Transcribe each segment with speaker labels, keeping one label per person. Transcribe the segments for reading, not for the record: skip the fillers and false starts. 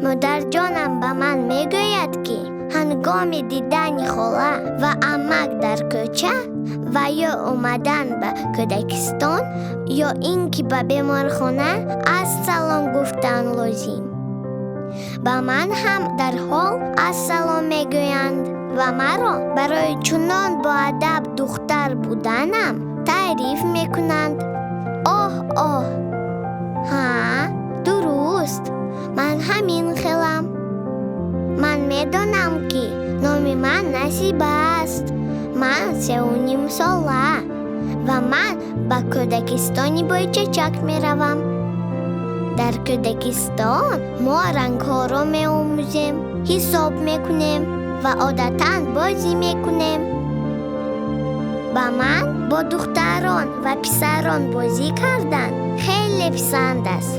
Speaker 1: Модарҷонам ба ман мегӯяд, ки ҳангоми дидани хола ва амак дар кӯча ва ё омадан ба кӯдакистон ё ин ки ба беморхона ассалом гуфтан лозим. Ба ман ҳам дарҳол ассалом мегӯянд ва маро барои чунон боадаб духтар буданам таъриф мекунанд. Оҳ, оҳ, ҳа, дуруст, ман ҳамин хелам. Ман медонам, ки номи ман Насиба аст. Ман 3.5 сола ва ман ба кӯдакистони Бойчечак меравам. Дар кӯдакистон мо рангҳоро меомӯзем, ҳисоб мекунем ва одатан бозӣ мекунем. Ба ман бо духтарон ва писарон бозӣ кардан хеле писанд аст.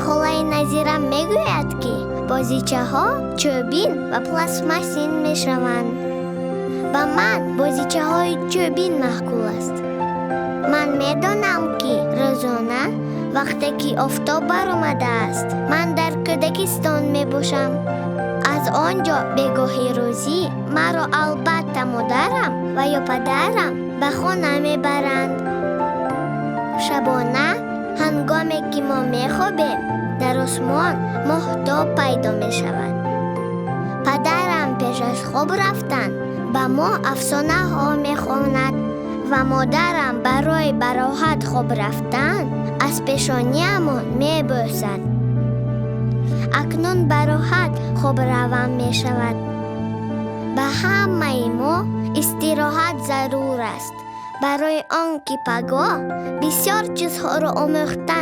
Speaker 1: Холаи Назира мегӯяд, ки бозичаҳо чӯбин ва пластмассин мешаванд. Ба ман бозичаҳои чӯбин маъқул аст. Ман медонам, ки рӯзона вақте ки офтоб баромадааст, ман дар кӯдакистон мебошам. Аз он ҷо бегоҳи рӯзӣ маро албатта модарам ва ё падарам ба хона мебаранд. Шабона ҳангоме ки мо мехобем, дар осмон моҳтоб пайдо мешавад. Падарам пеш аз хоб рафтан ба мо афсонаҳо мехонад ва модарам барои бароҳат хоб рафтан аз пешониямон мебӯсад. Акнун бароҳат хоб равам мешавад. Ба ҳамаи мо истироҳат зарур аст, барои он ки пагоҳ бисёр чизҳоро омӯхтан.